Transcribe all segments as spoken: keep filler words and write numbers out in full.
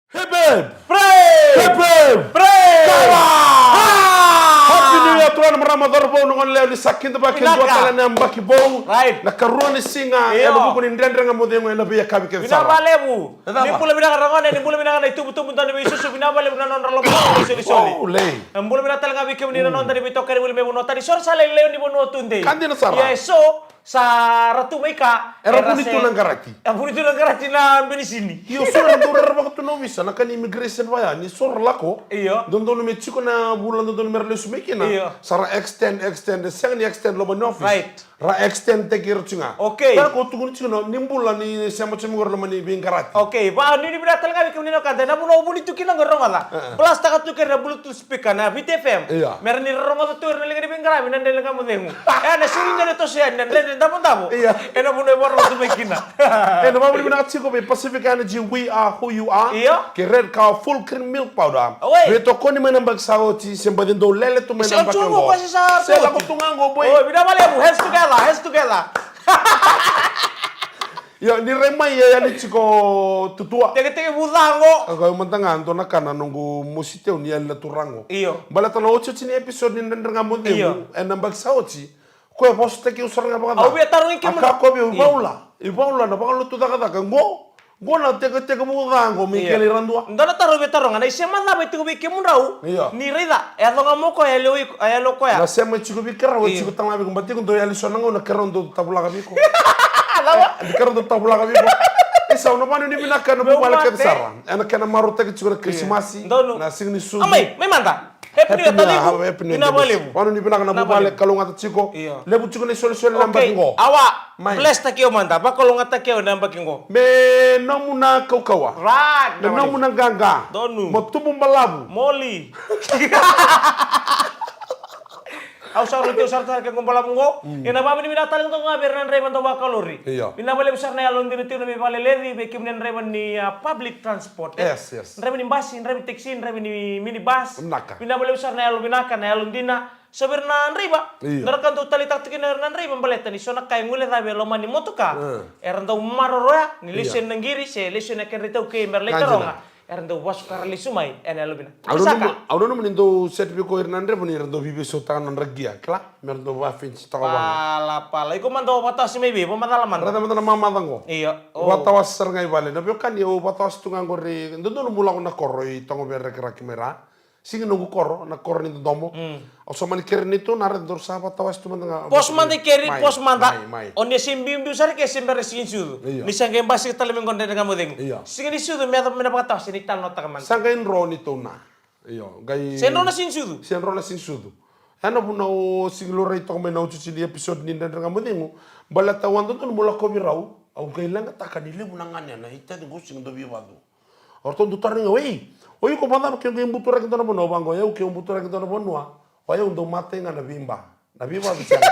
Hip hip! Pray! Hip hip! Pray! Kawa! Ah! Happy New Year, turaga na marama, cauravou, na gone yalewa, ni sa kidavaki e dua tale na yabaki vou. Right. Na ikarua ni siga, io, ena vuku ni Dredre Ga Mo Cegu ena veiyakavi kece sara. Vinaka vakalevu. Ni bula vinaka na gone, ni bula vinaka na itubutubu, dau ni veisusu, vinaka vakalevu na nodra lomani na isolisoli. Oh, lei. Na bula vinaka tale ga vei kemuni na noda ni veitokani voli mai vanua tani. So era sa lailai ni vanua tudei. Ka dina sara. Ia e so sa ra tu mai ka, era vuni tu na qarati. Era vuni tu na qarati na benisini. Io, so era dau rerevaka tu na ovisa, na ka ni immigration vaya, ni so ra lako. Io. Dodonu me tiko na vula dodonu me ra lesu mai kina. Io. Sa ra extend, extend, e sega ni extend loma ni office. Right. Ra extend taki ira tiko ga. Okay. Ka ko tukuni tiko na ni bula ni sema tiko ga loma ni veiqarati. Okay, va ni ni vinaka tale ga vei kemuni na ka dai na vanua o vuni tu kina ga rogoca. Eh, eh. Blast taka tu kina na Bluetooth speaker na Viti F M. Ia. Me ra ni rogoca tu ira na liga ni veiqaravi na Dredre Ga Mo Cegu. E na siri dua na toso yani na Dredre Davodavo. Ia. E na vanua e vakarorogo tu mai kina. E na vavuli vinaka tiko vei Pacific Energy, we are who you are. Ia. Kei Red Cow full cream milk powder. Oi. Veitokoni mai na yabaki sa oti, se baci dau lele tu mai na yabaki oqo. Se lako tu ga oqo, boy. Oi, vinaka vakalevu, hands together, hands together. Io, ni rai mai e yali tiko tutua. Teketeke vuca qo. A qai mada ga dua na ka na noqu mositeu ni yali na turaga qo. Io. Baleta na otioti ni episode ni Dredre Ga Mo Cegu, io, ena yabaki sa oti. Ko e vosataki au sara ga vakacava. Au via tarogi kemuni. A ka ko via, io, ivaula. Ivaula na vakalotu cakacaka qo. Qo na teketeke vuca qo me, io, kele ira dua. Dua na taro via taroga, na isema cava e tiko vei kemudrau? Io. Ni raica, e yaco ga mo koya, e yali o iko, e yali o koya. Na sema e tiko vei keirau, e, io, tiko tale ga vei iko, baleta iko dau yali so na gauna keirau dau tavulaga vei iko. Cava? E, keirau dau tavulaga vei iko. E sa, au na vanuinui vinaka na vuvale kece sara. Ena kena marautaki tiko na Krisimasi, io, donu, na siga ni sucu. A mai, mai mada. Happy New Year, Talivu. Happy New Year, vinaka vakalevu. Vanuinui vinaka na vuvale, kalougata tiko. Io. Levu tiko na isolisoli na yabaki qo. Awa, mai. Bless taki au mada, vakalougatataki au na yabaki qo. Me nomu na kaukauwa. Right. Me nomu na qaqa. Donu. Mo tubu balavu. Moli. Au sa rauti au sara tara ke qo balavu qo. Mm. Ena vavinavinaka tale qo ga vei ira na draiva dau vakalori. Io. Vinaka vakalevu sara na yalodina tiko na veivakaleleci vei kemuni na draiva ni, ah, public transport. Yes, yes. Draiva ni basi, draiva ni taxi, draiva ni minibus. Vinaka. Vinaka vakalevu sara na yalo vinaka, na yalo dina. So vei ira na draiva. Io. Na ra ka dau taleitaka tiko kina ira na draiva baleta ni so na ka e guilecavi e loma ni motoka. Mm. Era dau maroroya ni lesu, io, yani na qiri se lesu yani na kedra itaukei me ra lai taroga. Era dau vasuka ra lesu mai ena yalo vinaka. Au nanuma, au nanuma ni dau set vei ko ira na draiva ni ra dau veiveisautaka na nodra gia, kila, me ra dau vafenci toka vaka. Pala, pala. Iko mada o vakatawase mai vei, vakamacala mada. Raica mada na mamaca qo. Io. O. Vakatawase sara ga i vale. Na veiwekani, au vakatawase tu ga qori, dodonu meu lako na koro i Togovere, Rakiraki mai ra. Sigi noqu koro, na koro ni dodomo. Mm. Au sa mani kere ni tu na, raica daru sa vakatawase tu mada ga. Pause mada i keri, pause mada. Mai, mai. O ni se biubiu sara ke se bera sigi ni sucu. Io. Ni sa qai basika tale mai qo Dredre Ga Mo Cegu. Io. Sigi ni sucu me yacova me na vakatawase ni talanoataka mada. Sa qai dro ni tou na. Io, qai. Se dro na sigi ni sucu. Se dro na sigi ni sucu. Ena vuna au sigi laurai toka mai na otioti ni episode ni Dredre Ga Mo Cegu. Baleta au a dodonu meu lakovi rau. Au qai leqataka ni levu na ganena i taci qo sigi dau veivacu. O ratou dau taroga, "Ei, o iko vakacava ke o qai buturaki dua na vanua?" Au vaqo, "O yau ke o buturaki dua na vanua, o yau dau matai ga na veiba. Na veivacu sega."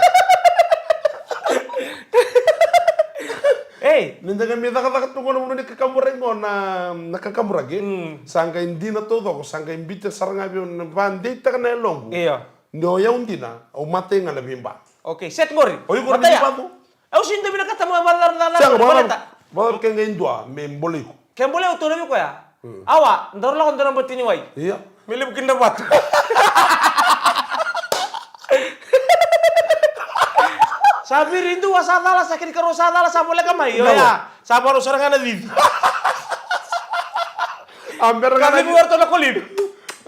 Ei. Ni da qai mai cakacaka tu qo na vanua ni kakaburaki qo na, na kakaburaki. Mm. Sa qai dina taucoko, sa qai biuta sara ga vei au na vakadeitaka na yaloqu. Io. Ni o yau dina, au matai ga na veiba. Okay, set qori. O iko na veivacu. Au sega ni dau vinakata meu vakacavacava. Sega, vakacava. Baleta. Vakacava ke qai dua me bolei iko. Ke bolei au, tou na vei koya. Hmm. Awa, daru lako daru na bati ni wai. Io. Me levu kina na vatu. Sa viri dua, sa cala, sa kena ikarua sa cala, sa voleka mai. Io, ya. Sa vakarau sara ga na cici. A bera ga na cici. Ka cici vei ratou na kolivi.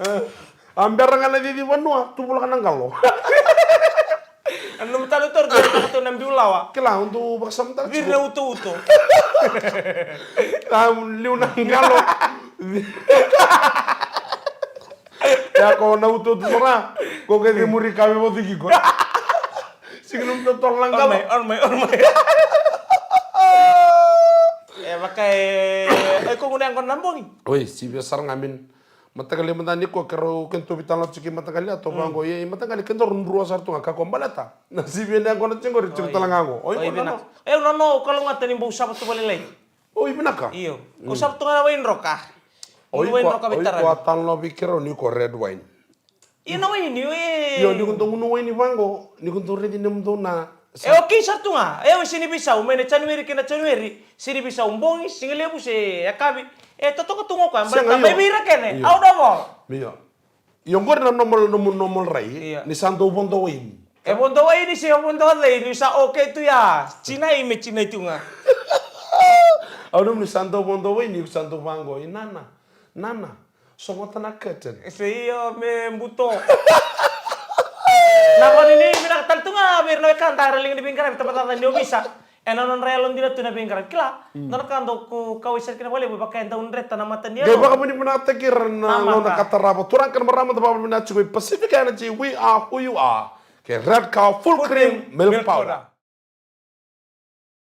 E. A bera ga na cici vanua, tu voleka na qalo. A nomu talo toro, tu voleka na biu lawa. Kila, au dau vakasamataka tiko. Viri na utouto. A liu na qalo. Ia ko na utouto sara, ko qai cemuri ka me vauciki ko. Sigi nomu totolo na qalo. On mai, on mai, on mai. E vaka e, e ko gunu yaqona na bogi. Oi, sivia sara ga min. Mataqali mada ni ko, keirau, keitou veitalanoa tiko i mataqali ya, tou vaqo, ia i mataqali kedaru drua sara tu ga, ka ko baleta na sivia ni yaqona tiko qori, tiko tale ga qo. Oi, oi, vinaka. Eu na no, kalougata ni bau sava tu vakalailai. Oi, vinaka. Io. Ko sava tu ga na waini droka. Oi, waini droka, oi, ko a talanoa vei keirau ni ko red wine. Io, na waini, io, e. Io, ni ko dou gunu waini vaqo, ni ko dou raici nomudou na. E, okay sara tu ga. E, au e sega ni veisau, mai na January kei na January, sega ni veisau, bogi, sigalevu se yakavi. E totoka tu ga o koya, sega, baleta mai vei ira kece, io, au na vo. Io. Io, qori na normal, normal, normal rai. Io. Ni sa dau vodo waini. E vodo waini se vodo cei, ni sa okay tu ya. Sinai me sinai tu ga. Au nanuma ni sa dau vodo waini, sa dau vaqo. I nana, nana, sogota na curtain. Se io me buto. Na voni ni vinaka tale tu ga vei ira na wekada era liga ni veiqaravi, tabacakacaka ni ovisa. Ena nodra yalodina tu na veiqaravi. Kila, mm, dua na ka dau kauwai sara kina vakalevu, vaka e dau dreta na mata ni yalo. Qai vakavinavinakataki ira na gauna ka tarava. Turaga kei na marama, da vakavinavinaka tiko vei Pacific Energy, we are who you are. Kei Red Cow Full Cream Milk Powder.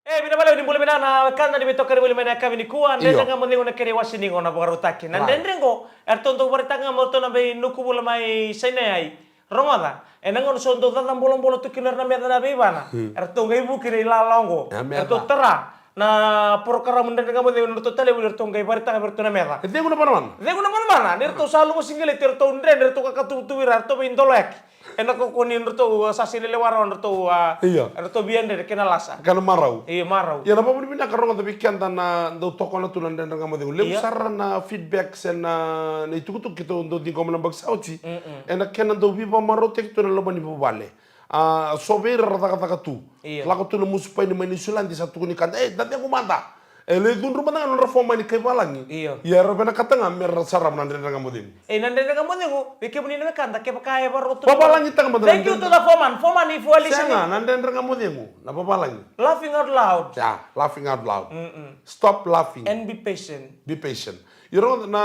E, vinaka vakalevu, ni bula vinaka na wekada ni veitokoni voli mai na yakavi nikua. Io. Dredre Ga Mo Cegu na kena iwase ni gauna vakarautaki. Na dredre qo, eratou dau vakaraitaka ga mai o ratou na veinuku vula mai Sinai. Rogoca, ena gauna so dau caca bolobolo tu kina o ira na meca na veivana. Hmm. Eratou qai vuki na ilala oqo. E, meca. Eratou tara na porokaramu Dredre Ga Mo Cegu, na nodratou talevoni, eratou qai vakaraitaka vei iratou na meca. E cegu na vanavana. Cegu na vanavana, ni ratou sa luva siqeleti, eratou dredre, eratou kakatuvatuva ira, eratou veidoloyaki. Ena kaukaua ni nodratou, a, sa sega ni lewa rawa nodratou, a, io, nodratou via dredre kei na lasa. Kei na marau. Io, marau. Ia na vakavinavinaka, Rogoca, vei keda na dau tokona tu na Dredre Ga Mo Cegu. Levu, io, sara na feedback se na, na itukutuku keitou dau ciqoma na yabaki sa oti. Mm-mm. Ena kena dau veivakamarautaki tu ena loma ni vuvale. A, so vei ira ra cakacaka tu. Io. Lako tu na musu paini mai Niusiladi, sa tukuni keda, e, da cegu mada. E lai cudru mada ga na nodra fomani kai valagi. Io. Ia era vinakata ga me ra sarava na Dredre Ga Mo Cegu. E, na Dredre Ga Mo Cegu, vei kemuni na wekada, kevaka e vakarau tu. Vavalagitaka mada na Dredre. Thank you to the foreman. Foreman, if you are listening. Sega, na Dredre Ga Mo Cegu, na vavalagi. Laughing out loud. Yeah, laughing out loud. Mm-mm. Stop laughing. And be patient. Be patient. Io, Rogoca, na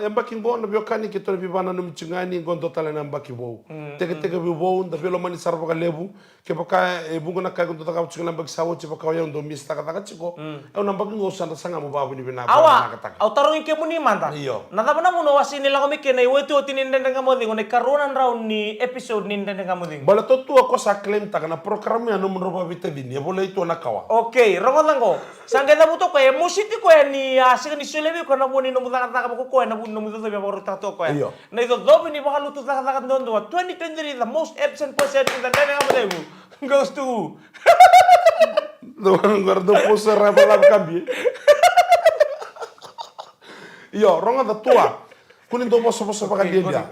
yabaki qo, na veiwekani, keitou na veivakananumi tiko ga ni qo dua tale na yabaki vou. Mm, mm. Tekitekivu vou, da veilomani sara vakalevu. Kevaka e vuqa na ka iko dau cakava tiko na yabaki sa oti, vaka o yau dau miss cakacaka tiko. Mm. Au na yabaki qo au sa da saga meu vakavinavinaka, vakavinavinakataka. Au tarogi kemuni mada. Io. Na cava na vuna o a sega ni lako mai kina na iotioti ni Dredre Ga Mo Cegu, na ikarua na drau ni episode ni Dredre Ga Mo Cegu? Baleta o tua ko sa claim taka na program ya nomudrau vakaveitacini, e volai tu na kawa. Okay, rogoca qo. Sa qai cavuta o koya, e mositi koya ni a sega ni solia vei koya na vua ni nomu cakacaka vakakoya, na vua ni nomu icocovi a vakarautaka tu o koya. Io. Na icocovi ni vakalutu cakacaka duadua, twenty twenty-three, the most absent person in the Dredre Ga Mo Cegu goes to. Dou, agora dou posa ra vakavi kabi. Io, rogoca tua. Kua ni dau vosavosa vakalialia.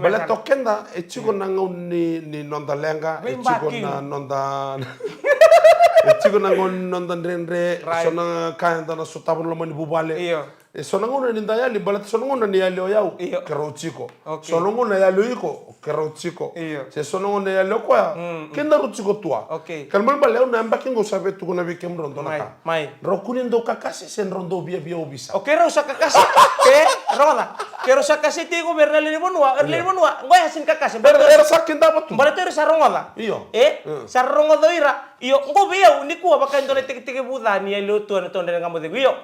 Baleta o keda, e tiko na gauna ni, ni noda leqa, e tiko na noda, e tiko na gauna ni noda dredre, so na ka eda na sotava na loma ni vuvale. Io. E so na gauna ni da yali, baleta so na gauna ni yali o yau, io, keirau tiko. Okay. So na gauna yali o iko, keirau tiko. Io. Se so na gauna yali o koya, mm, mm, kedaru tiko tua. Okay. Kena ibalebale, au na yabaki qo sa via tukuna vei kemudrau dua na ka. Mai, mai. Drau kua ni dau kakase, se drau dau viavia ovisa. O keirau sa kakase. E, rogoca. Keirau sa kaseti iko vei ira na lewe ni vanua, ira na lewe ni vanua. Qo e sega ni kakase. Era, era sa kidava tu. Baleta era sa rogoca. Io. E, mm, sa rogoca o ira. Io, qo vei au, nikua vaka e dua na tekitekivu ca ni yali o tua ena noda Dredre Ga Mo Cegu. Io.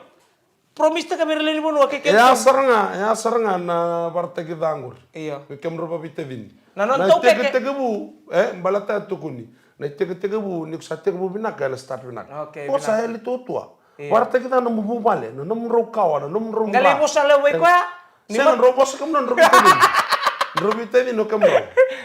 Promise taka vei ira na lewe ni vanua kei kemudou. E ya sara ga, e ya sara ga na vakaraitaki ca qori. Io. Vei kemudrau vakaveitacini. Na nona itekitekivu, e, baleta e tukuni. Na itekitekivu, ni ko sa tekivu vinaka, ena start vinaka. Okay, vinaka. Ko sa yali tu o tua. Io. Vakaraitaki ca na nomu vuvale, na nomudrau kawa, na nomudrau bra. Qai lai vosa levu vei koya. Sega, drau vosa kemudou, drau veitacini. Drau veitacini o kemudrau.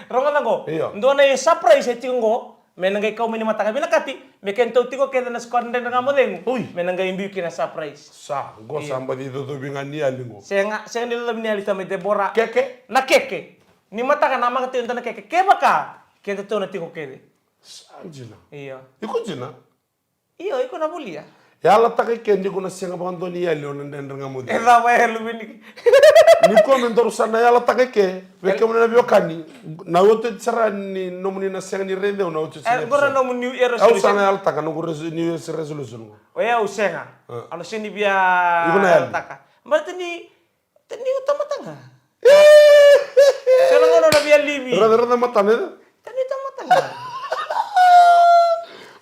Rogoca qo. Io. Dua na surprise e tiko qo. Me na qai kau mai ni mataka vinakati, me kedatou tiko kece na squad Dredre Ga Mo Cegu. Ui. Me na qai biu kina surprise. Sa, qo sa baci icocovi ga ni yali qo. Sega, sega ni icocovi ni yali, tamai Debora. Keke? Na keke. Ni mataka namaka tiko e dua na keke. Kevaka, kedatou na tiko kece. Sa dina. Io. Iko dina? Io, iko na volia. Yalataka i ke ni ko na sega vakadua ni yali o na Dredre Ga Mo Cegu. E cava e luveni? Ni ko me daru sa na yalataka i ke, vei kemuni na veiwekani, na iotioti sara ni nomuni na sega ni raici au, na iotioti sara ni episode. E, qori na nomu New Year resolution. Au sa na yalataka noqu res-, New Year's resolution qo. O yau sega. E. Au na sega ni via yalataka. Iko na yali. Baleta ni Tani o tamata ga. Sa na gauna na via livi. Raica, raica matana, e? Tani o tamata ga.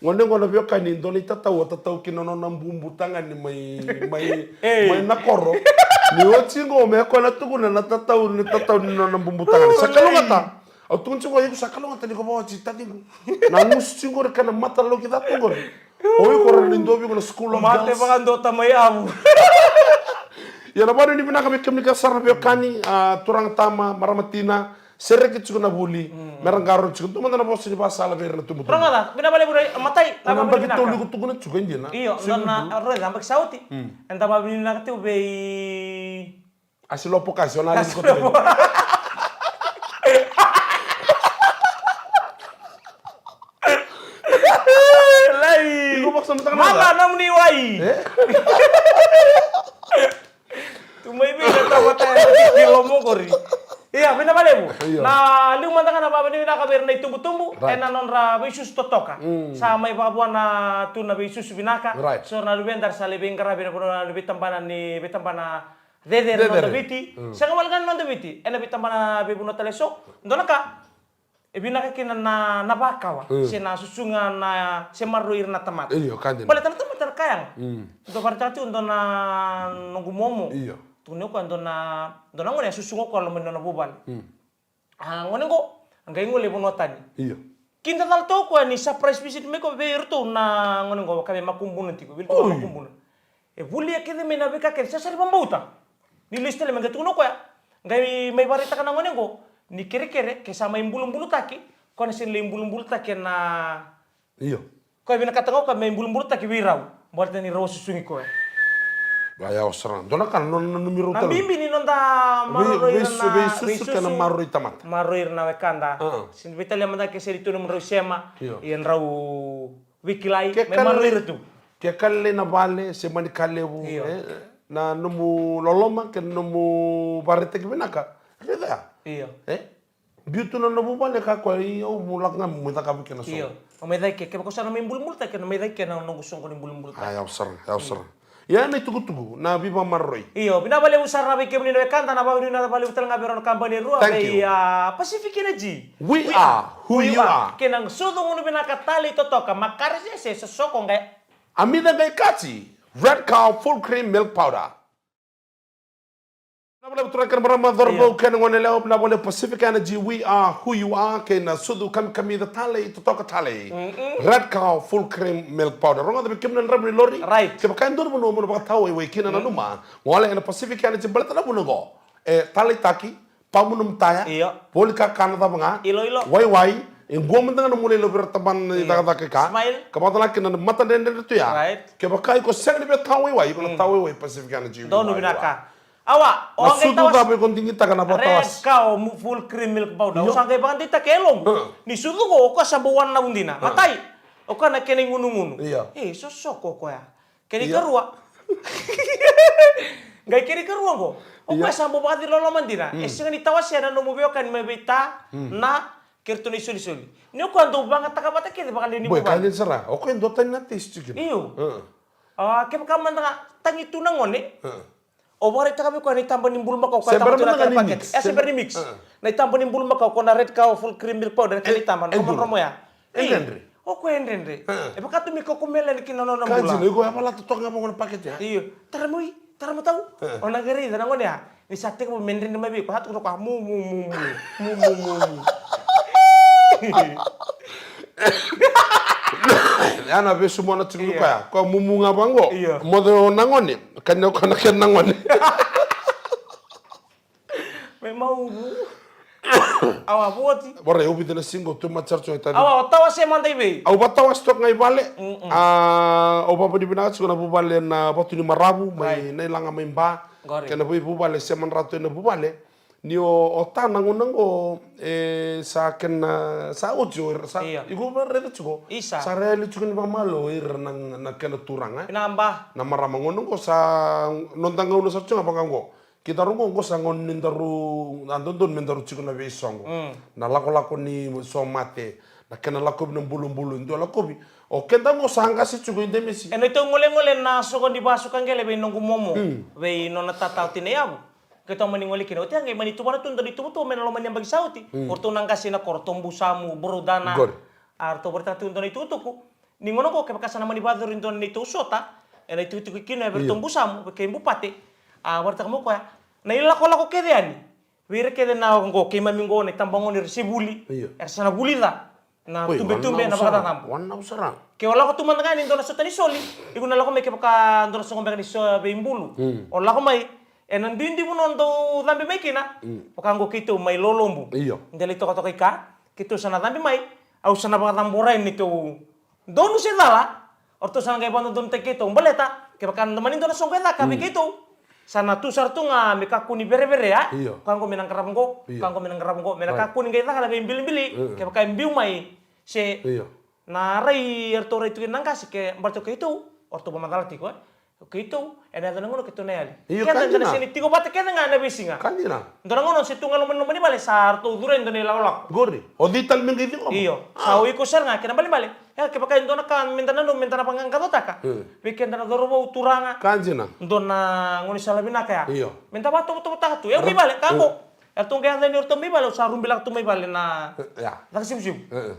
Gone qo na veiwekani, dua na itatau, a tatau kina nona bubu tagane mai, mai, ei, mai na koro. Ni oti qo, me koya na tukuna na tatau, ni tatau ni nona bubu tagane. Sa kalougata. Au tukuna tiko, iko sa kalougata ni ko vakaoti taciqu. Na gusu tiko qori kei na mata lauki ca tu qori. O iko ra ni dua vei iko na school of girls. Mate vakadua tamai avu. Ia na vakanuinui vinaka vei kemuni kece sara na veiwekani, a, turaga, tama, marama, tina, Sereki tiko na vuli, me ra qarauna tiko. Dua mada na vosa ni vakasala vei ira na tubutubu. Rogoca, vinaka vakalevu Rai, matai, na yabaki tolu iko tukuna tiko e dina. Io, dua na, Rai, yabaki sa oti. Eda vakavinavinaka tiko vei Asi Lopo Kasi, o na Asi Lopo. Lai. Iko vakasama taka na. Mama, nomuni wai. E? Tu mai vei na tamata e ki lomo qori. Ia, vinaka vakalevu. Io. Na liu mada ga na vakavinavinaka vei ira na itubutubu, right, ena nodra veisusu totoka. Mm. Sa mai vakavua na tu na veisusu vinaka. Right. So na luveda ra sa lai veiqaravi ena vanua na veitabana ni, veitabana cecere na noda Viti. Mm. Sega wale ga na noda Viti. Ena veitabana veivanua tale so. Dua na ka. E vinaka kina na, na vakawa, mm, se na susuga na, se maroroi ira na tamata. Io, ka dina. Baleta na tamata na ka yaga. Mm. Dua vakaraitaka tiko dua na noqu momo. Io. Tukuna o koya dua na, dua na gone a susuga o koya loma ni nona vuvale. Mm. A gone qo, a qai gole i vanua tani. Io. Kidacala toka o koya ni surprise visit mai koya vei iratou na gone qo, vaka me makubuna tiko, vei iratou na makubuna. E volia kece mai na veika kece, sa sara ni vakabauta. Ni lesu tale mai qai tukuna o koya. Qai mai vakaraitaka na gone qo ni kerekere, ke sa mai bulubulutaki, koya na sega ni lai bulubulutaki ena. Io. Koya vinakata ga o koya me bulubulutaki vei rau. Baleta ni rau a susugi koya. Vaya o sara. Dua na ka na nona nanumi rau tale. Na bibi ni noda maroroi ira na veisusu kei na maroroi tamata. Maroroi ira na wekada. Sega ni veitalia mada ke sega ni tu nomudrau isema. Io. Ia drau veikilai, me maroroi ira tu. Ke ka lelei na vale, se mani ka levu, io, e, na nomu loloma, kei na nomu vakaraitaki vinaka. Raica ya. Io. E? Biu tu na nomu vale ka koya, io, au lako ga meu cakava kina so. Io. O mai cake, kevaka o sa na mai bulubulutaki, o na mai cake na noqu soqo ni bulubulutaki. A, yau sara, yau sara. Ia na itukutuku, na veivakamaroroi. Io, vinaka vakalevu sara vei kemuni na wekada, na vakavinavinaka vakalevu tale ga vei rau na kabani e rua, thank you, vei, a, Pacific Energy. We are who you are. Kei na sucu gunu vinaka talei totoka, makare sese, sosoko qai. Amica qai kati, Red Cow Full Cream Milk Powder. Vinaka vakalevu turaga kei na marama, cauravou kei na goneyalewa, vinaka vakalevu Pacific Energy, we are who you are, kei na sucu kamikamica talei, totoka talei. Mm-mm. Red Cow Full Cream Milk Powder. Rogoca vei kemuni na draiva ni lori. Right. Kevaka e dua na vanua mo na vakatawaiwai kina, nanuma. Gole ena Pacific Energy baleta na vuna qo. E taleitaki, pamu na mutaya, io, voli kakana cava ga, ilo, ilo, waiwai, e qo mada ga na muna ilo vei ira tabana ni, io, cakacaka i ka. Smile. Ka vakatala kina na matadredredre tu ya. Right. Kevaka iko sega ni via tawaiwai, iko na tawaiwai Pacific Energy. Donu vinaka. Awa, o na sucu cava iko digitaka na vakatawase? Red Cow mu-, Full Cream Milk Powder. Io. O sa qai vakadeitaka e loqu. Ni sucu qo, o koya sa bau one na udina. Matai, o koya na kena igunugunu. Io. E, sosoko o koya. Kena ikarua. Qai kena ikarua qo. O koya sa bau vakaciloloma dina. E sega ni tawasea na nomu veiwekani mai vei ta, na, kei ratou na isolisoli. Ni o koya dau vagataka vata kece vakalewe ni vuvale. Boi, ka dina sara. O koya e dua tani na taste kina. Io. A, kevaka mada ga tagi tu na gone. O vakaraitaka vei koya na itaba ni bulumakau, koya taba tu na kena pakete. E se bera ni mix. Na itaba ni bulumakau, koya na Red Cow Full Cream Milk Powder, na kena itaba na dromodromo ya. E dredre. O koya e dredre. E vaka tu me kaukamea yani kina na nona bula. Ka dina, iko e valata toka ga vaqo na pakete ya. Io. Tara mai, tara matau. O na qai raica na gone ya. Ni sa tekivu me dredre mai vei iko, sa tukuna o koya mu, mu, mu, mu. Mu, mu, mu, mu. Ya na vesu mona tiko ni koya. Koya mumu ga vaqo. Io. Moce o na gone. Kania o koya na kena gone. Me mauvu. Awa, voti. Vara, e uvi na siga, too much sara tu ga i tavi. Awa, o tawase mada i vei? Au vatawase toka ga i vale. Mm-mm. A, au vavinavinaka tiko na vuvale na Vatu ni Maravu, mai na ilaga mai Ba. Qori. Kei na veivuvale, sema na ratou ena vuvale. Ni o, o ta na gauna qo, e, sa kena, sa oti o ira, sa, io, iko via raica tiko. Isa. Sa ra yali tiko ni vakamalo o ira na, na kena turaga, e. Ina Ba. Na marama gauna qo sa, noda gauna sara tiko ga vaka qo. Keidaru qo, qo sa gauna ni daru, a dodonu me daru tiko na veisoqo. Mm. Na lakolako ni so mate, na kena lakovi na bulubulu, e dua lakovi. O keda qo sa qase tiko i Demesi. E neitou golegole na soqo ni vakasuka qele vei noqu momo. Mm. Vei nona tata o Tinaiyavu. Keitou mani gole kina. Oti ya qai mani tuvana tu dua na ituvatuva mai na loma ni yabaki sa oti. Mm. O ratou na qase na koro, ratou Busamu, Buroudana. Qori. A ratou vakaraitaka tu dua na itukutuku. Ni gauna qo kevaka sa na mani vakayacori dua na neitou sota, ena itikotiko kina vei ratou Busamu, vei kei Bupate. A vakaraitaka mai o koya. Na ilakolako kece yani. Vei ira kece na qo, keimami qo, na itabagone era se vuli. Io. Era sa na vulica. Na tubetube, na vakacacabo. Wana au sara. Ke o lako tu mada ga yani dua na sota ni soli, iko na lako mai kevaka dua na soqo beka ni so veibulu. Mm. O lako mai, Ena duidui vanua dou cabe mai kina. Mm. Vaka oqo keitou mai Lolobu. Io. De lai tokatoka i ka, keitou sa na cabe mai. Au sa na vakacaborai neitou donu se cala. O ratou sa na qai vakadodonutaki keitou. Baleta, kevaka na mani dua na soqo e caka vei keitou, sa na tu sara tu ga me kakua ni vereverea. Io. Ka oqo me na qarava oqo, io, ka oqo me na qarava oqo, me na kakua ni qai caka na veibilibili. Mm. Kevaka e biu mai se, io, na rai eratou rai tu kina na qase, ke baleta o keitou, o ratou vakamacala tiko, e. O keitou, ena yaco na gauna keitou na yali. Io, keda na sega ni tiko vata kece ga ena veisiga. Ka dina. Dua na gauna se tu ga e loma ni, loma ni vale, sa ratou curu e dua na ilakolako. Qori, o cei tale me qai ciqoma? Io, sa o iko sara ga kena ibalebale. E, kevaka e dua na ka meda nanuma, meda na vaqaqacotaka. Mm. Vei keda na cauravou, turaga. Ka dina. Dua na gaunisala vinaka ya. Io. Meda vakatovotovotaka tu. E, au mai vale, ka oqo. Eratou qai yaco yani o ratou mai vale, au sa rubilaka tu mai vale na caka sivusivu. E, e.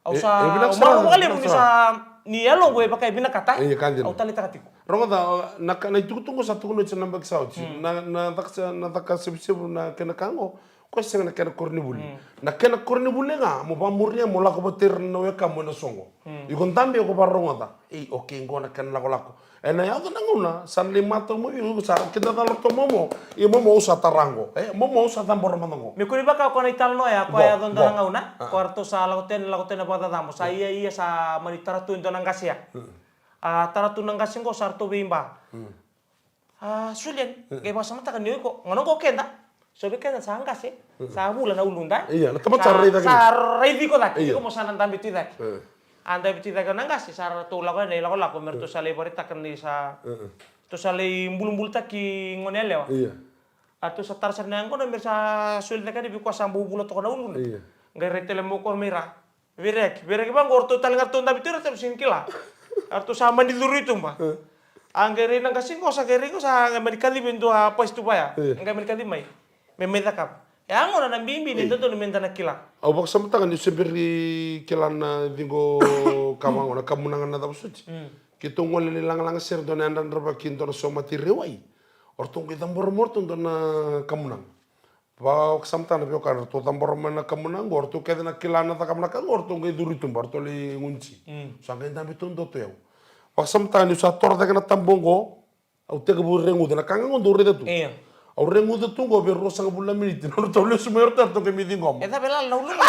Au sa, e, vinaka sara, marau vakalevu ni sa, ni yaloqu e vaka e vinakata. Io, ka dina. Au taleitaka tiko. Rogoca, na ka, na itukutuku sa tukuni oti ena yabaki sa oti. Mm. Na, na caka, na caka sivusivu na kena ka oqo. Koya sega na kena koronivuli. Mm. Na kena koronivuli ga, mo vakamuria mo lako vata ira na wekamu ena soqo. Mm. Iko dabe, iko vakarogoca. Ei, okay, qo na kena lakolako. Ena yaco na gauna, sa na lai matau mai vei iko, sa kida cala ratou momo. Ia momo au sa tara qo. E, momo au sa cabora mada qo. Me kua ni vaka o koya na italanoa ya, koya e yaco dua na gauna. Ko ratou sa lako tu yani, lako tu yani na vakacacabo. Sa ia, ia sa mani tara tu e dua na qase ya. Mm. A tara tu na qase qo, sa ratou veiba. Mm. A, soli yani, qai vakasamataka ni o iko, gauna qo keda. So vei keda sa qase, sa vula na uluda. Ia, na tamata sa raici cake. Sa raici iko cake, iko mo sa na dabe tu i cake. A dabe tu i cake na qase, sa ratou lako yani, lakolako, me ratou sa lai vakaraitaka ni sa, ratou sa lai bulubulutaki gone yalewa. Ia. A ratou sa tara sara na yaqona, me ra sa soli cake yani vei koya sa bau vula toka na uluda. Ia. Qai rai tale mai o koya mai ra. Veireyaki, veireyaki vaqo, o ratou tale ga ratou dabe tu, ratou sega ni kila. Ratou sa mani curu i tuba. E. A qai rai na qase qo, sa qai rai qo, sa qai mani kacivi e dua pasi tuba ya. E. Qai mani kacivi mai. Me mai cakava. E a gona na bibi ni dodonu meda na kila. Au vakasamataka niu se bera ni kila na ciqo ka vaqo, na kamunaga na cava soti. Mm. Keitou gole lai lagalaga sere dua na yadravaki dua na somate i Raiwai. O ratou qai cabora mai o ratou dua na kamunaga. Vakasamataka na veiwekani, ratou cabora mai na kamunaga qo, ratou kece na kila na cakava na ka qo, ratou qai curu i tuba, ratou lai gudisi. Mm. Sa qai dabe tu dua tu o yau. Vakasamataka niu sa toro cake na tabu qo, au tekivu reguca na ka ga qo dou raica tu. Io. Au reguca tu qo vei ruasagavulu na miniti, na nodratou lesu mai o ratou, ratou qai mai ciqoma. E cava e lala na uluna?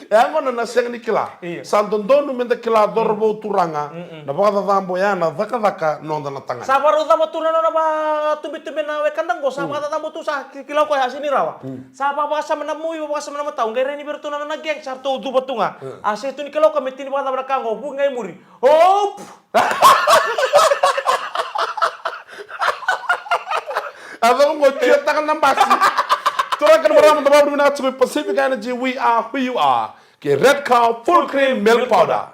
E a gona na sega ni kila. Io. Sa dodonu meda kila, cauravou, turaga, na vakacacabo ya na cakacaka noda na tagane. Sa vakarau cava tu na nona vakatubetube na wekada qo, sa vakacacabo tu, sa ki-, kila o koya, a sega ni rawa. Mm. Sa vakavakasama na mui, vakavakasama na matau, qai rai ni vei iratou na nona gang, sa ratou cuva tu ga. Mm. A sega tu ni kila o koya me tini vakacava na ka qo, vuki ga i muri. Op! A cava qo, tiataka na basi. Turaga kei na marama, da vakavinavinaka tiko i Pacific Energy, we are who you are. Kei Red Cow Full Cream Milk Powder.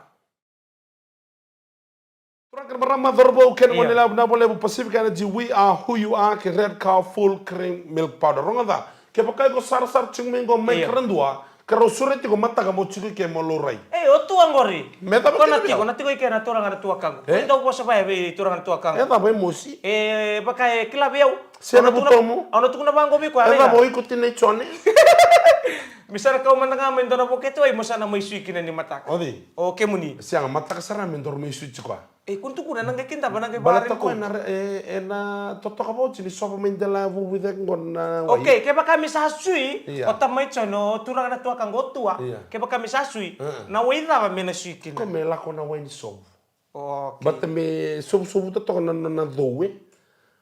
Turaga kei na marama, cauravou kei na gone yalewa, vinaka vakalevu. Pacific Energy, we are who you are, kei Red Cow Full Cream Milk Powder. Rogoca, kevaka iko sarasara tiko mai qo mai Karadua, ka rau sureti iko mataka mo tiko i ke mo laurai. E, o tua qori. Me cava kina vei au? Ko na tiko, na tiko i ke na turaga na tuakaqu. E? Dou vosa vaya vei turaga na tuakaqu. E cava e mosi? E, vaka e kila vei au. Se na vutomu. Au na tukuna vaqo vei koya. E cava o iko, tinai Jone? Me sa na kau mada ga mai dua na vokete wai, mo sa na mai sui kina ni mataka. O cei? O kemuni. Sega, mataka sara me dou mai sui tiko. E, ko tukuna na qai kidava na qai. Baleta ko ena re-, e, ena totoka vauci ni sova mai dela vuvu cake qo na wai. Okay, kevaka me sa sui, ia, o tamai Jone, o turaga na tuakaqu, o tua. Ia. Kevaka me sa sui, na wai cava me na sui kina? Ko me lako na wai ni sovu. Okay. Baleta me sovusovuta toka na, na, na cou, e.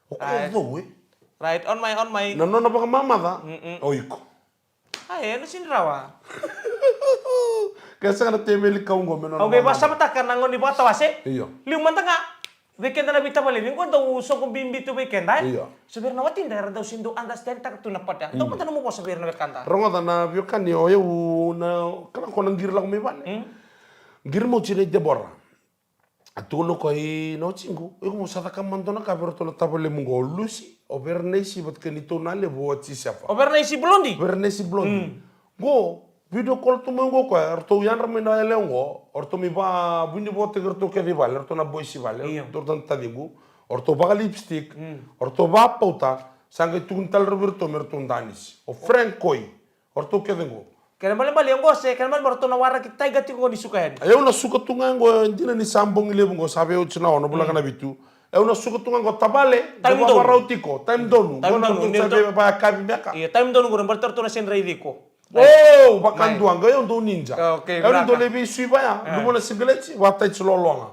O koya cou, e. Right, on my, on my. Na nona vakamamaca, mm-mm, o iko. A, e, na sega ni rawa. Ke sega na temeli kau qo me nona. Au qai vakasamataka na gauna ni vakatawase. Io. Liu mada ga. Vei keda na veitavalevi qo dau soqo bibi tu vei keda, e? Io. So vei ira na watida era dau sega ni dau understand taka tu na part ya. Dau mada nomu vosa vei ira na wekada. Rogoca na veiwekani, o yau na, kala ko na qiri lako mai vale. Mm. Qiri mauti nei Debora. A tukuna o koya, i na watiqu, iko mo sa caka mada dua na ka vei iratou na tavalemu qo, o Lucy, o Verenaisi vata kei neitou na levu o Jisefa. O Verenaisi Blondie? Verenaisi Blondie. Mm. Qo, video call tu mai qo o koya, eratou yadra mai na yalewa qo, eratou mai vakavunivotaki iratou kece i vale, eratou na boys i vale, io, eratou na taciqu, eratou vakalipstick, mm, eratou vakapauta, sa qai tukuni tale vei iratou me ratou danisi. O Frank Koi, o ratou kece qo. Kena ibalebale qo se, kena ibalebale ratou na waraki taiga tiko qo ni suka yani. Au na suka tu ga qo, e dina ni sa bogi levu qo, sa veiwatini na ono, vula ka na vitu. Au na suka tu ga qo tavale. Time donu. Vakarau tiko time donu. Time donu. Sa vei vakayakavi beka. Ia time donu qo na baleta ratou na sega ni raici iko. O vakadua qo au dau ninja. Au ni dau lai veisui vaya. Luva na sigaleti vakataiti lologa.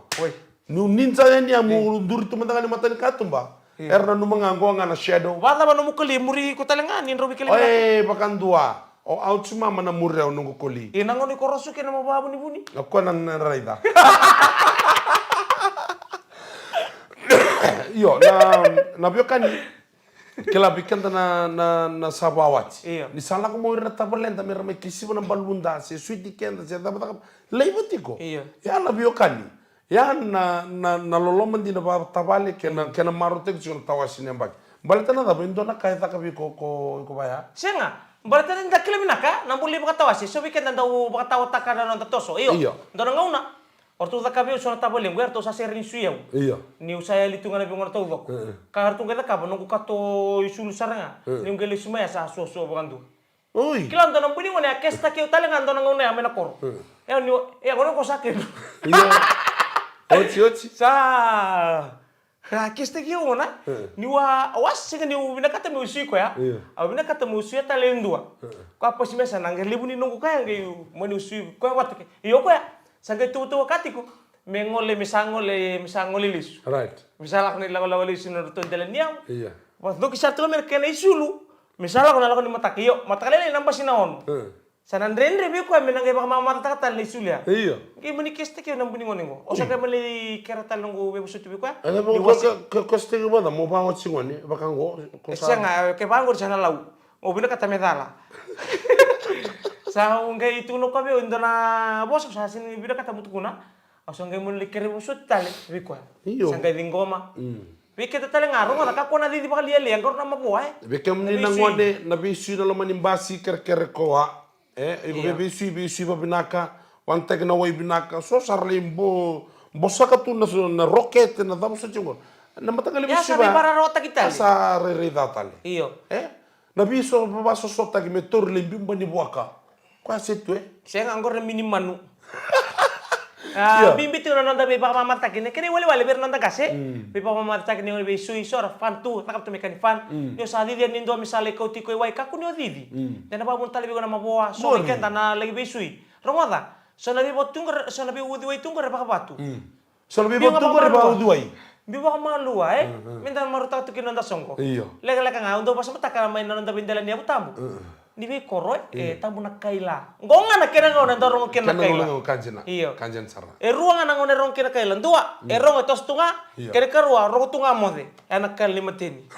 Niu ninja yani a mu duri tu mada ga ni mata ni katuba. Era nanuma ga qo ga na shadow. Vakacava nomu kali e muri iko tale ga ni drau vei kele vinaka. Oe vakadua. O au tu mama na muri au noqu koli. Ia na gauna iko rosu kei na mo vakavunivuni. Na koya na raica. Io na na veiwekani. Kila vei keda na na na sa vakawati. Io. Ni sa lako mo ira na tavaleda me ra mai kisiva na baluda se suiti keda se cavacava. Laiva tiko. Io. Ia na veiwekani. Ia na na na loloma dina vakatavale kei na kei na marautaki tiko na tawase ni yabaki. Baleta na cava e dua na ka e caka vei iko ko iko vaya? Sega. Baleta ni da kila vinaka na bula ni vakatawase so vei keda dau vakatawataka na noda toso. Io. Io. Dua na gauna o ratou cakavi au so na tavalequ e ratou sa sere ni sui au. Io. Niu sa yali tu ga na veigauna taucoko. Ka ratou qai cakava noqu kato isulu sara ga. Niu qai lesu mai a sa suasua vakadua. Oi. Kila dua na bui ni gone a kesitaki au tale ga dua na gauna ya mai na koro. E au niu e gone ko sa kedu. Io. Oti oti. Sa a kesitaki au gona. Niu a au a sega niu vinakata meu sui koya. Io. Au vinakata meu sui a tale e dua. Ko a pasi me sa na qai levu ni noqu kaya qai mo niu sui koya vata ke. Io koya sa qai tuvatuvaka tiko. Me gole me sa gole me sa gole lesu. Right. Me sa lako ni lakolako lesu na ratou dela ni yavu. Io. Vacoki sara tu ga me na kena isulu. Me sa lako na lako ni mataka io mataka lailai na basi na ono. Sa na dredre vei koya me na qai vakamamacataka tale na isulu ya. Io. Qai mani kesitaki au na buni gone qo. O sa qai mani kere tale noqu veivosoti vei koya. Ena vei koya ke kesitaki vata mo vagoti gone vaka qo. E sega, ke vagoti sa na lau. Au vinakata me cala. Sa au qai tukuna o koya vei au e dua na vosa au sa sega ni vinakata mo tukuna. Au sa qai mani lai kere vosoti tale vei koya. Io. Sa qai ciqoma. Vei keda tale ga rogoca kakua na cici vakalialia e qaro na mavoa e. Vei kemuni na gone na veisui na loma ni basi kerekere koa. E iko vei veisui veisui vavinaka. Vanataki na wai vinaka so sa ra lai bo bosaka tu na rokete na cava soti qo. Na mataqali veisui va. Ia sa veivararawataki tale. Sa rairai ca tale. Io. E. Na veiso vavasosotaki me tauri lai biuba ni vuaka. Koya se tu e. Sega oqori na mini manu. A bibi tiko na noda veivakamamataki na kena iwalewale vei ira noda qase. Veivakamamataki ni o veisui so ra fan tu cakava tu me ka ni fan. Ni o sa cici yani dua me sa lai kauti iko i wai kakua ni o cici. De na vakavuna tale vei iko na mavoa so vei keda na laki veisui. Rogoca. So na veivatu qo so na veiuciwai tu qo ra vakavatu. So na veivatu qori vaucuwai. Biu vakamalua e. Me da marautaka tu kina noda soqo. Io. Lekaleka ga au dau vasamataka mai na noda veidela ni yavu tabu. Ni veikoro e tabu na kaila. Qo ga na kena gauna e dau rogo kina na kaila. Kena gauna kajina. Io. Kajina sara. E rua ga na gauna e rogo kina na kaila. Dua e rogo e toso tu ga. Io. Kena karua rogo tu ga moce. Ena kaila ni mateni.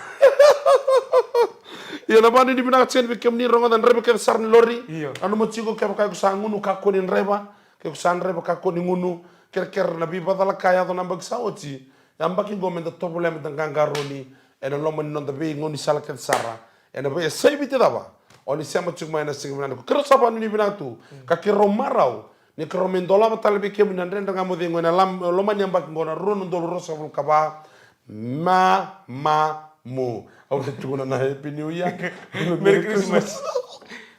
Io na vakanuinui vinaka tiko yani vei kemuni rogoca draiva kece sara ni lori. Io. Nanuma tiko kevaka iko sa gunu kakua ni draiva. Ke ko sa draiva kakua ni gunu, kerekere na veivacalaka e yaco na yabaki sa oti. Yabaki qo meda tovolea meda qaqaroni ena loma ni noda veigaunisala kece sara. Ena veiyasai Viti cava o ni sema tiko mai ena siga vinaka nikua. Keirau sa vakanuinui vinaka tu ka keirau marau ni keirau mai dolava tale vei kemuni na Dredre Ga Mo Cegu ena loma ni yabaki qo na rua na udolu ruasagavulu ka va. Ma, ma, mu. Au te tukuna na Happy New Year. Merry Christmas.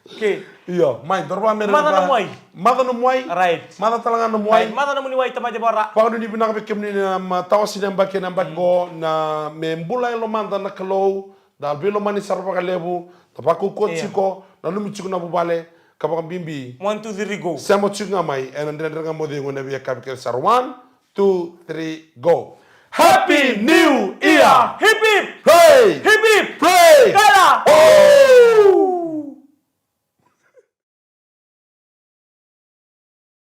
Okay. Io, mai, doro vaka Merry Maca na muai. Maca na muai. Right. Maca tale ga na muai. Right. Maca na muni wai tamate vara. Vakanuinui vinaka vei kemuni na tawasi na yabaki ena yabaki qo na me bula e lomada na Kalou. Da veilomani sara vakalevu. Da vakaukauwa tiko. Nanumi tiko na vuvale. Ka vakabibi. One, two, three, go. Sema tiko ga mai ena Dredre Ga Mo Cegu ena veiyakavi kece sara. One, two, three, go. Happy New Year! Hip hip! Hooray! Hip hip! Hooray! Kala! Oh!